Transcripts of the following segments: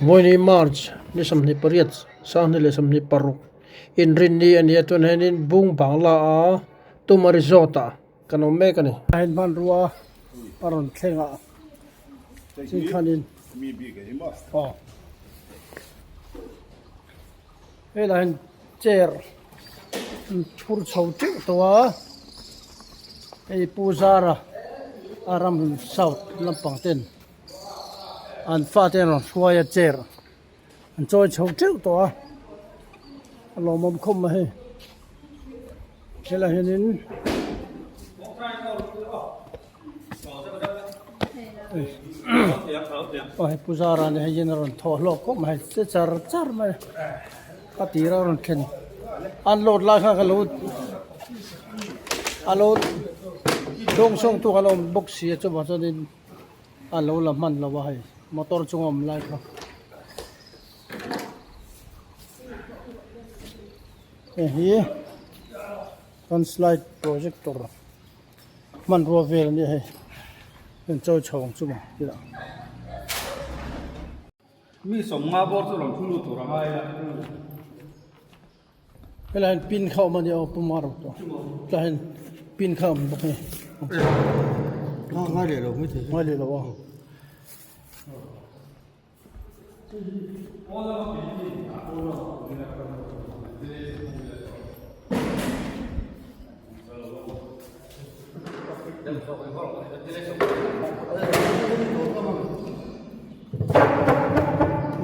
Vawiini March ni 28 sanghnih leh 26 inrinni a ni a tunah hianin Bung Bangla a Tuma Resort ah kan awm mek a ni. A hian hmanrua a rawn thleng a ching khanin aw helai hian chair an phur chho teuh tawh a hei Pu Zara a ramhlun south lampang ten an fate an rawn hruai a chair an chawi chho teuh tawh a a lawmawm khawp mai hei helaiah hianin aw hei pu zara nia hei hian a rawn thawh hlawk khawp mai che char char mai a tira a rawn thlen an load lai kha ka lo a lo dawng sawng tu kha a lo awm bawk si a chuvang chuanin a lo la hman lo a hei motor chunga awm lai kha hei hi kan slide projector hmanrua vel a nia hei heng chawi chho ang chu maw tih ah. Mi sawmnga bawr chu rawn thu lut tur a ngai a. Helai hian pin kha awm a nia aw pu Maro pawh tlai hian pin kha awm bawk a ni. Ngai leh lo mai thei. Ngai leh lo a.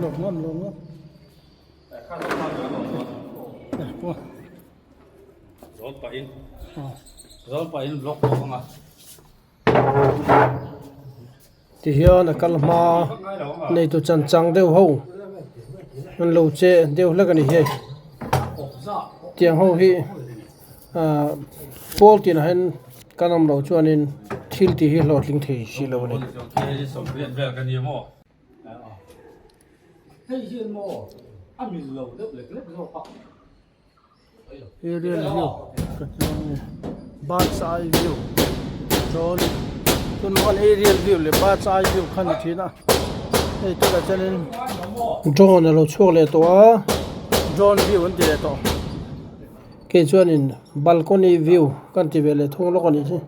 Lawm ngam lawm ngam. Zawl pahin zawl pahin block bawk anga. Tihian a kal hma neitu chan chang deuh ho an lo che deuh hlek a ni hei tiang ho hi ah pawl tinah hian kan awm loh chuanin thil tih hi hlawhtling thei si lo a ni. Hei hian maw a mil lo deuh lek lek zawk a. Aerial view ka chuang a ni bird's eye view chuan tunah khan aerial view leh bird's eye view kha ni thin a hei tunah chuanin drone a lo chhuak leh tawh a drone view an ti leh tawh kei chuanin balcony view kan ti ve leh thung lawk a nih hi.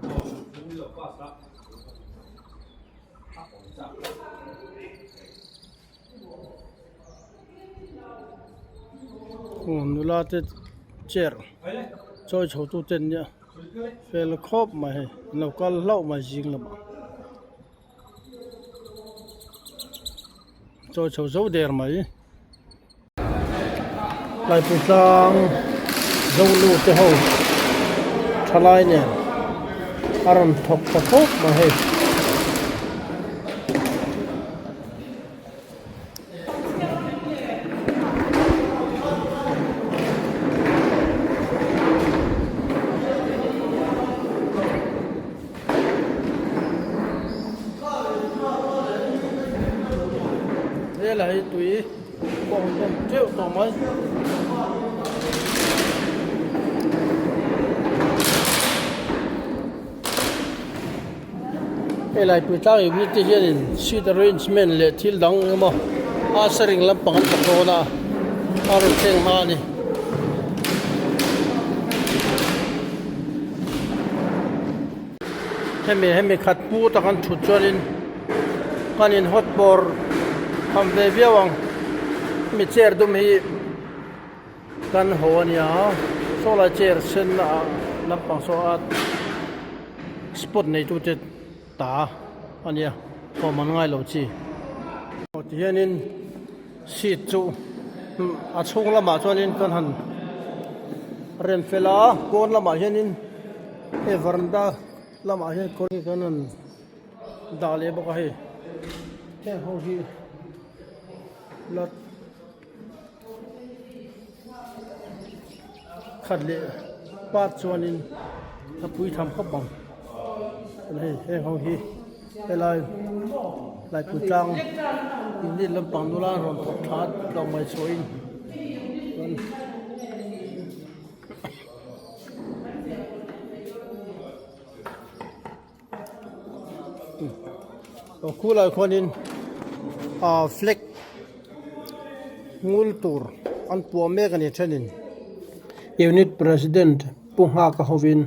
Nula te chair chawi chho tu te an nia fel khawp mai hei an lo kal hlauh mai zing lamah chawi chho zo der mai. Laipui tlang Zonu te ho thalai nen a rawn thawk ta khawp mai hei. Helai tui. Pawh an awm teuh tawh mai. Hei laipui tlang unit te hianin seat arrangement leh thil dang emaw a sharing lampang an thawk dawn a a rawn thleng hma a ni. Hemi hemi khat pu tak an thut chuanin kan in hot bawr tham ve viau ang hemi chair dum hi kan haw a nia saw lai chair sen ah lampang saw a spot nei tu te ta a nia thawm an ngai lo chi aw ti hianin seat chu a chhung lamah chuanin kan han rem fel a kawn lamah hianin hei varanda lamah hian kawr hi kan han dah leh bawk a hei heng ho hi la khat leh part chuanin a pui tham khawp ang hei heng ho hi helai laipui tlang unit lampang nula an rawn thawk tha tlawng mai chhuahin chuan. Aw khulai khuanin ah flag. Ngul tur an puah mek a ni thenin Unit President Pu Nghaka hovin.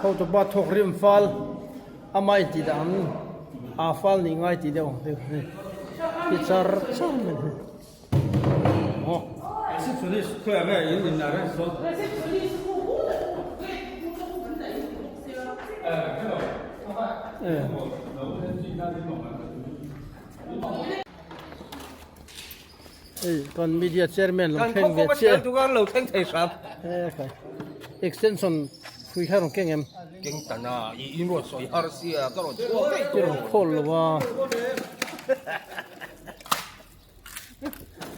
Hotupa thawk rim fal a mai tih dah ang a fal nih ngai tih deuh ang te hei ti char char mai hei aw. Hei kan media chairman lo thleng ve chiah kan lo thleng thei hram extension hrui kha rawn keng em keng ta na i in rawn sawi har sia ka rawn chhuak daih i rawn khawl lo a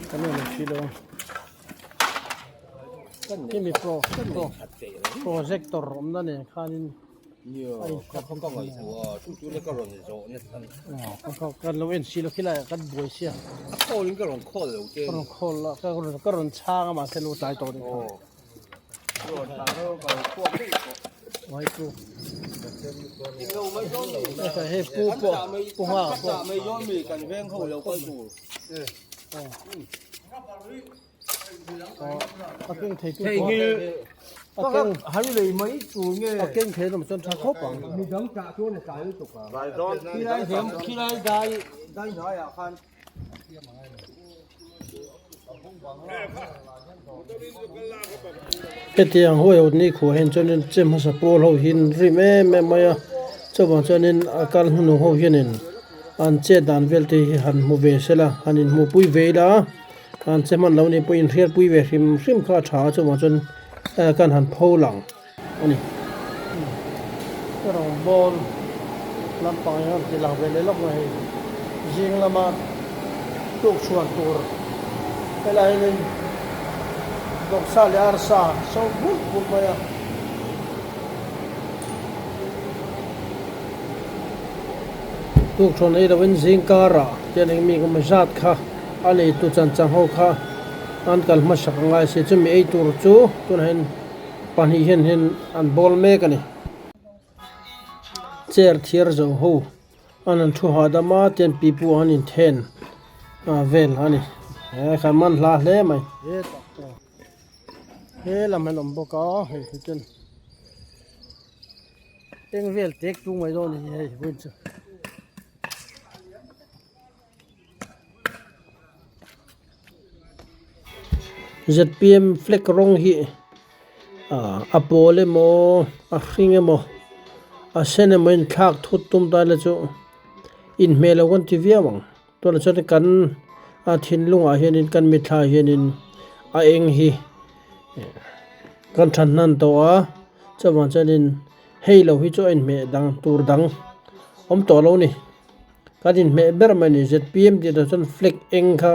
kan rawn hri lo kimi pro projector awmna nen khanin Kan lo en si lo khi laiah kan buai sia. A call in ka rawn call lo che. Ka rawn call la, ka rawn chhang a mahse lo tlai tawh ni kha. Vai pu. Hei pu pawh pu nga pawh. Mai dawn mi kan veng ho lo kal tur. A keng thei tu pawh a keng han lei mai tur nge a keng thei lam chuan tha khawp ang midang tah chuan a tlai lutuk a khilai hem khilai dai dai hnaiah khan Hetiang huaihawt ni khuah hian chuanin che hmasa pawl ho hi an rim em em mai a chuvang chuanin a kal hnuhnung ho hianin an chet dan vel te hi han hmu ve sela han inhmuhpui ve ila an che hman lo nih pawhin hriatpui ve hrim hrim kha a tha a chuvang chuan kan han pho lang a ni. Rawngbawl lampang hi rawn ti lang ve leh lawk mai hei zing lama tukchhuan tur helai hianin vawksa leh arsa so bulh bulh mai a. Tukchhuan ei loin zing karah tian eng mi emaw zat kha a leitu chan chang ho kha an kal hmasak a ngai si chumi ei tur chu tunah hian pahnih hian hian an bawl mek a ni. Chair thiar zo ho an han thu hahdam a tian pipu an inthen vel a ni he kha man hla hle mai. He lam an awm bawk a hei hi chuan. Eng vel tek tung mai dawn a ni hei vawiin chu. ZPM flag rawng hi ah a pawl emaw a hring emaw a sen emaw a inthlak thut tum ta ila chu inhmeh lo kan ti viau ang tunah chuan kan a thinlungah hianin kan mitthla hianin a eng hi kan tha hnan tawh a chuvang chuanin hei lo hi chu a inhmeh dang tur dang awm tawh lo a ni kan inhmeh ber mai a ni zpm tih tawh chuan flag eng kha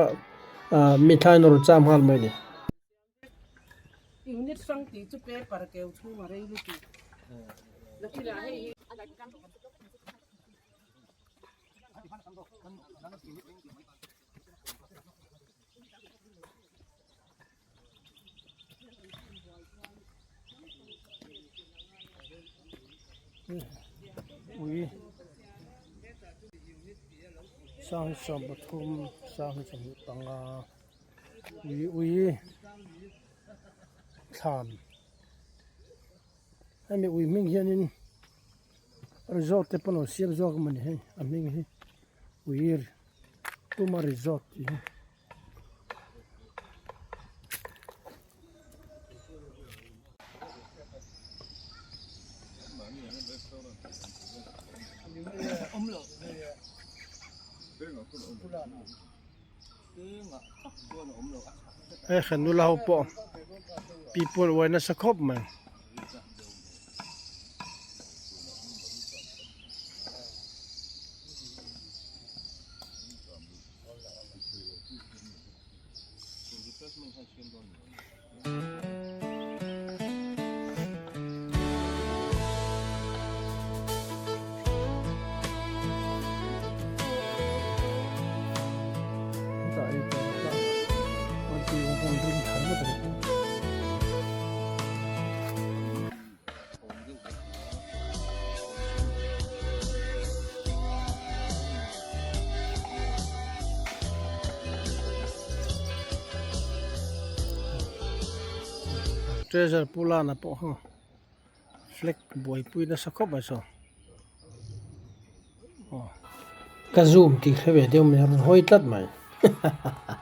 ah mithlai in a rawn cham nghal mai a ni. Unit hrang tih chu paper keu chhung a rei lutuk. Ui sang 13 sang 25 ui ui thlan hemi ui hming hianin resort te pawh an lo siam zawk a mawni hei a hming hi ui Puma resort tih hi. He khan nula ho pawh pipu an uai nasa khawp mai. Treasure pulana pawh hang flag buaipui nasa khawp mai saw aw ka zoom tih hre ve deuh mai a rawn hawi tlat mai hahaha.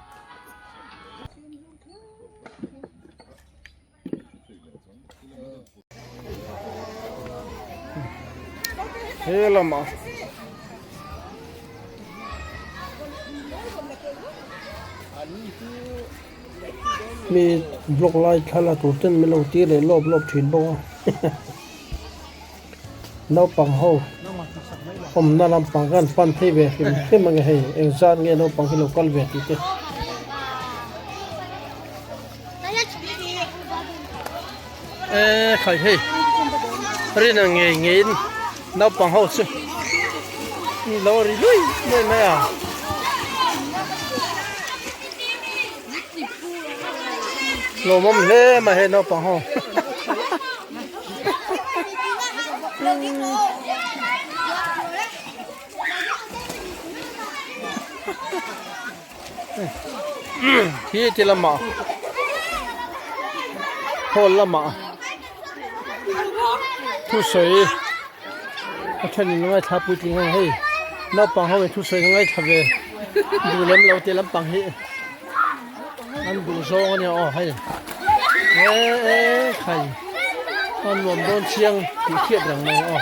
He lamah mi block lai thla la tur ten min lo tir leh lawp lawp thin bawk a naupang ho awmna lampang khan pan phei ve hrim hrim ang e hei engzat nge naupang hi lo kal ve tih te. E khai hei rina ngei ngeiin naupang ho chu lo ri lui lui mai a. Lawmawm hle mai hei naupang ho. Khi ti lamah hall lamah thusawi a thenin a ngaithla puitling ang hei naupang ho in thusawi a ngaithla ve duh lem lo te lampang hi an duh zawng a nia aw hei eee khai a nuam dawn chiang tih hriat reng mai aw.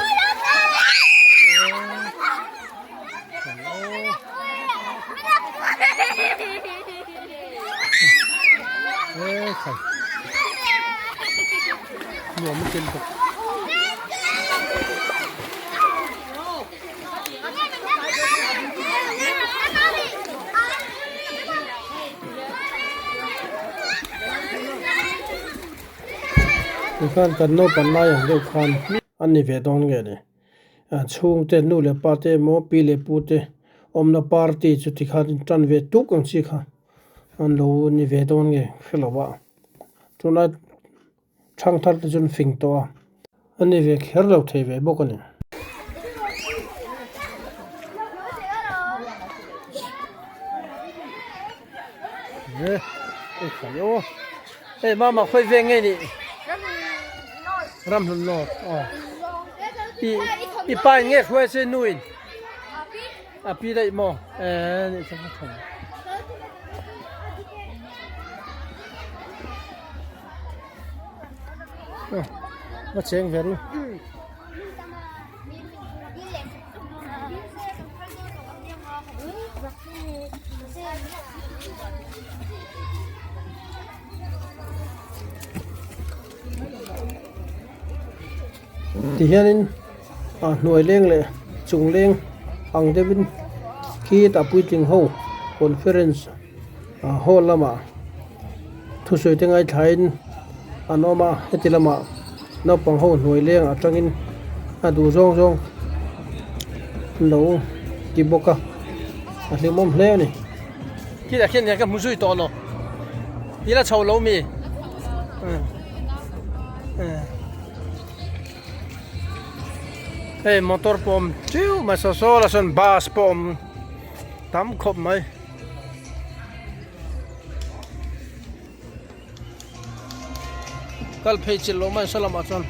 Tikhan kan naupang lai ang deuh khan an ni ve dawn nge ni. Chhungte nu leh pa te emaw pi leh pu te awmna party chu tikhan in tan ve tuk ang chi kha an lo ni ve dawn nge hre lo a tunlai thang thar te chu an fing tawh a an ni ve kher lo thei ve bawk a ni. Hei mama khawi veng nge nih ramhlun north aw i i pa in nge hruai che nu in a pi daih maw eh nih chu ka tha va cheng ve ru. Tihianin ah hnuai leng leh chung leng ang deuhin khitah puitling ho conference ah hall lamah thusawi te ngaithlain an awm a heti lamah naupang ho hnuai leng atangin a duh zawng zawng an lo ti bawk a a hlimawm hle a ni. Khitah khian ka hmu zui tawh lo ila chho lo mi hei motor pawh awm chiu mai saw saw la sawn bus pawh awm tam khawp mai. Kal phei chilh loh mai saw lamah chuan.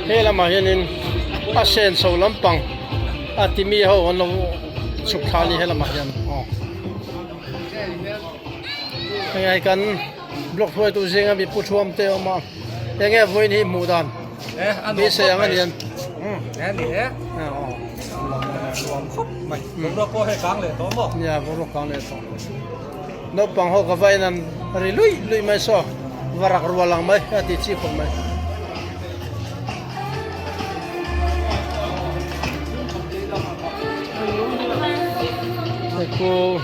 He lamah hianin a senso lampang. A timi ho an lo chhuk thla a ni helamah hian aw. Hei ai kan block hruaitu zinga mi pu thuam te a awm a eng nge vawiin hi hmuh dan beisei ang a ni em? Nia boruak kang leh tawh naupang ho ka va en an ri luih luih mai saw varak rual ang mai a ti chi khawp mai. Ku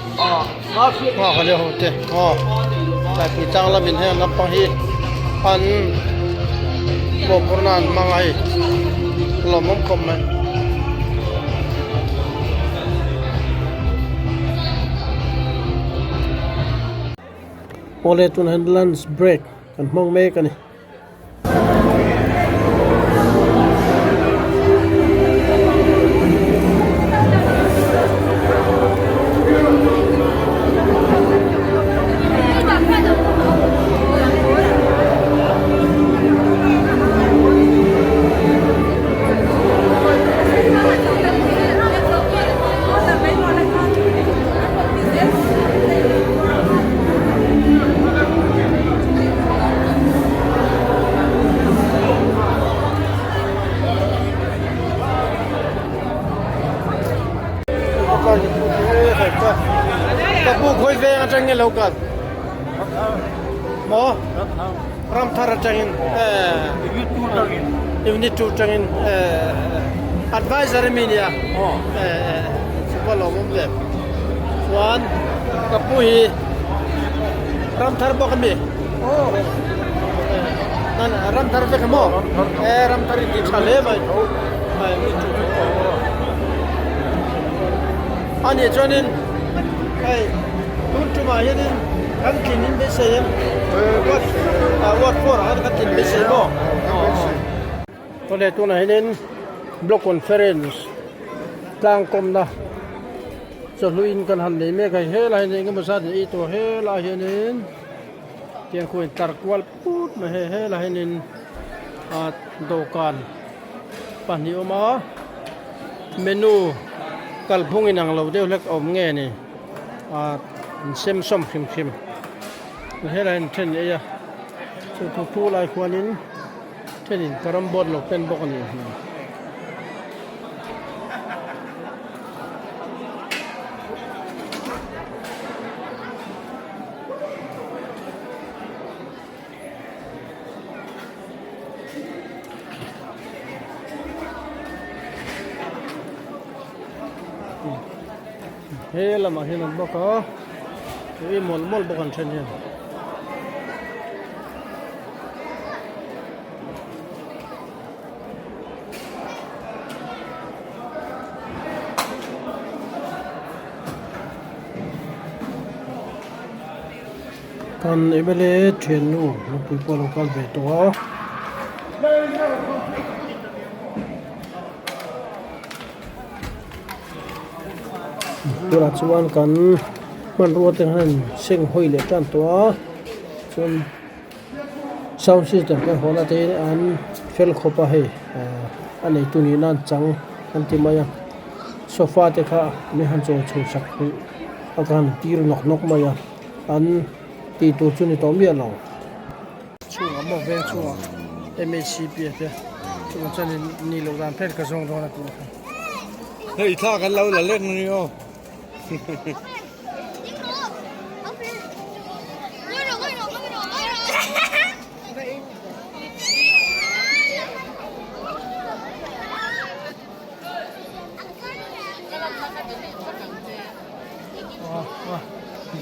nghak a leh ho te aw tlaipui tlang lamin heng lampang hi an mawhphurhna an hmang a hei lawmawm khawp mai. Awle tunah hian lunch break kan hmang mek a ni. Ka pu khawi veng atangin lo kal maw Ramthar atangin unit 2 atangin advisor ami nia chupa lawmawm ve chuan ka pu hi Ramthar bawk ami Ramthar vek maw Ramthar in ti tha hle mai a nih chuanin hei tun tumah hianin kan tlin in beisei em ward 4 ah khan kan tlin beisei maw awle tunah hianin block conference tlang kawmna chawhluin kan han nei mek a helai hian engemaw zat in ei tawh helai hianin tiang khu in tlar kual put mai hei helai hianin ah dawhkan pahnih a awm a menu kalphung inang lo deuh hlek a awm nge ni ah an sem sawm hrim hrim helai hian then ei a chu thu thu lai khuanin thenin carrom board lo ken bawk a nih hmel. He lamah hian an bawk a ui mawlh mawlh bawk an then hian. Kan mla thiannu nupui pawh a lo kal ve tawh a. Tunah chuan kan hmanrua te khan seng hawi leh tan tawh a chuan sound system kan hawn a te an fel khawp a hei a neitu nihna an chang an ti mai a sofa te kha min han chawi chho sak theih a ka han tir nawk nawk mai a an tih tur chu ni tawh miah lo. Chhungah maw veng chhungah MHCP a te chungah chuan in nih loh dan phet ka zawng dawn a tih kha. Hei thla kan lo la lek ni aw.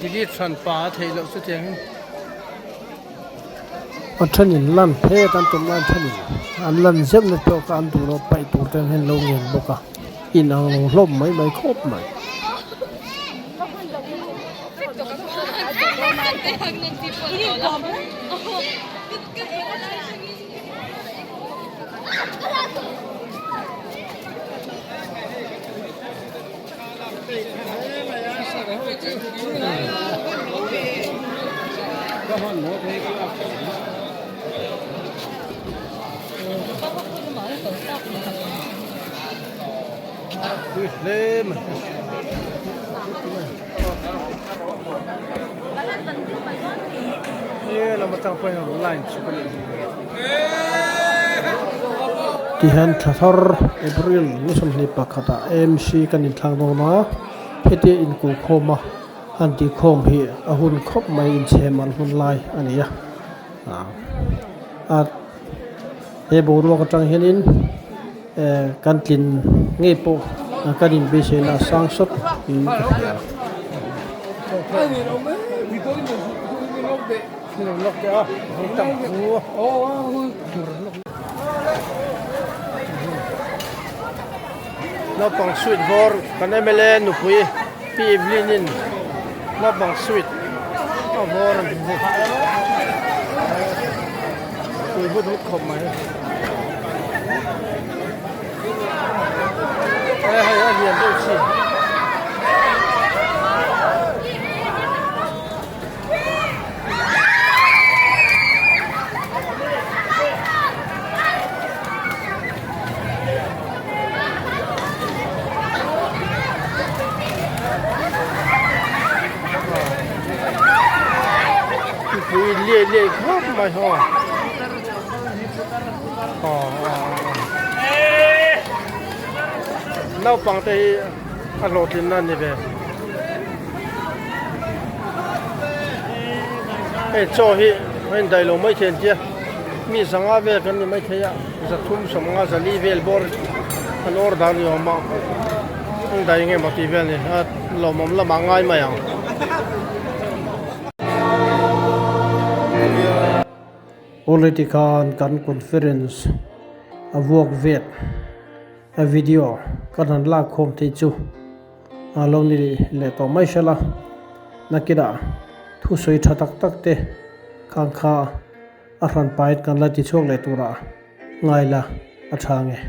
Delete hran pa a theih loh chutiang in. A thenin lan phet an tum lai thenin an lan zeuh na tawk a an duh loh paih tur te hian lo ngen bawk a in ang lo hlawm mai mai khawp mai. Tui hle mai. He lam atang pawhin rawn line chhuk a nih hi. Tihian thla thar April ni 21 ah AMC kan inthlak dawn a, hetia inkulhkhawm a han tihkhawm hi a hun khawp mai inchhem an hun lai a ni a. A he boruak atang hianin eh kan tlin ngei pawh kan inbeisaina a sang sawt in ka hria. Naupang sweet bawr kan mla nupui Pi Evelyn in naupang sweet a bawr a ni pui hut hut khawp mai e hei a lian deuh chi. Pui liai liai khawp mai haw naupang te hi a hlawhtlin na a ni ve. Hei chaw hi a indaih lo maithei an tia mi zanga vel kan ni maithei a 350 4 vel bawr an order ni awm a an daih nge maw tih vel a ni a lawmawm lamah ngai mai ang. Already khan kan conference a vuak vet a video kan han lak khawm thei chu. A lo ni leh tawh mai hrela, nakinah thusawi tha tak tak te khang kha a hran pahin kan la ti chhuak leh turah ngai la a tha nge.